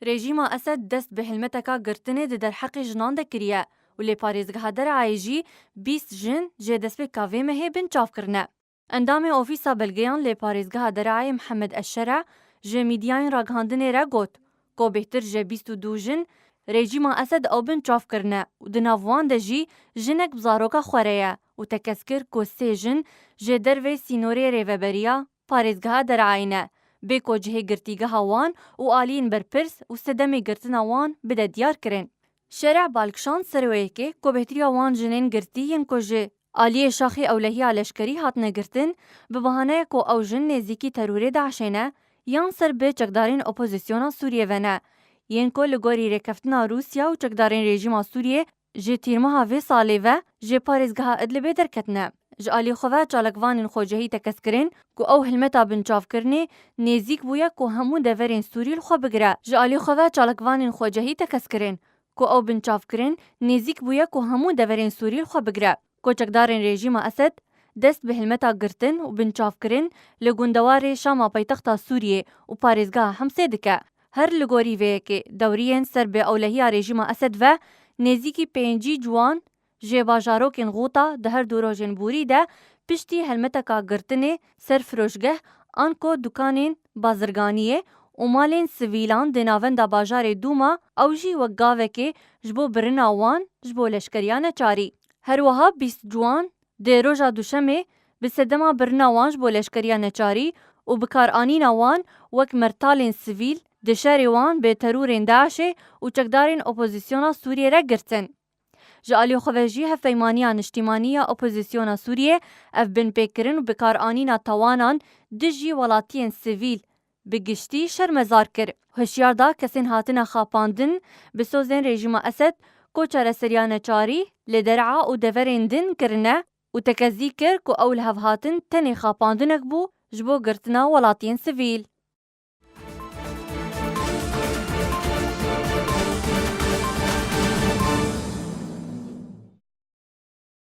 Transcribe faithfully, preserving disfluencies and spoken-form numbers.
Rejîma Esed dest bi hilmeteka girtinê di derheqê jinan de kiriye û lê parêzgeha Derayê jî bîst jin jê destpêka vê mehê binçav kirine. Endamê Ofîsa Belgeyan lê parêzgeha Derayê Mihemed Eşşere ji mîdyayên ragihandinê re got ku bêhtir ji bîst û du jin rejîma Esed ew binçav kirine û di nav wan de jî jinek bi zaroka xwe re ye û tekez kir ku sê jin ji dervê sînorê rêveberiya parêzgeha Derayê ne, bê ku cihê girtîgeha wan û aliyên berpirs û sedemê girtina wan bide diyar kirin. Şere bal kişand ser wê yekê ku bêhtiriya wan jinên girtî yên ku ji aliyê şaxê ewlehiya leşkerî hatine girtin, bi bahaneya ku ew jin nêzîkî terorê DAIŞê ne, yan ser bi çekdarên opozisyona Sûriyê ve ne, yên ku li gorî rêkeftina Rûsya û çekdarên rejîma Sûriyê ji tîrmeha vê salê ve ji parêzgeha Idlibê derketine. Ji alî xwe ve çalakvanên xwecihî tekez kirin ku ew hilmeta binçavkirinê nêzîk bûye ku hemû deverên Sûrî li xwe bigire. Ji alî xwe ve çalakvanên xwecihî tekez kirin ku ew binçavkirin nêzîk bûye ku hemû deverên Sûrî li xwe bigire. Koçekdarên rejîma Esed dest bi hilmeta girtin û binçavkirin li gundewarê Şama paytexta Sûriyê û parêzgeha Himsê dike. Her li gorî vê yekê dewriyên ser bi ewlehiya rejîma Esed ve nêzîkî pêncî ciwan jê bajarokên Xûta di her du rojên borî de piştî helmeteka girtinê ser firoşgeh anko dukanên bazirganiyê û malên sivîlan di navenda bajarê Dûma, ew jî wek gavekê ji bo birina wan ji bo leşkeriya neçarî. Her wiha bîst ciwan di roja Duşemê bi sedema birina wan ji bo leşkeriya neçarî û bikaranîna wan wek mertalên sivîl di şerê wan bi terorên DAIŞê û çekdarên opozisyona Sûriyê re girtin. Ji alî xwe ve jî Hevpeymaniya Niştîmanî ya Opozisyona Sûriyê ev binpêkirin û bikaranîna tawanan dijî welatiyên sivîl bi giştî şermezar kir. Hişyar da kesên hatine xapandin bi sozên rejîma Esed ku çareseriya neçarî li Der'a û deverên din kirine û tekezî kir ku ew lihevhatin tenê xapandinek bû ji bo girtina welatiyên sivîl.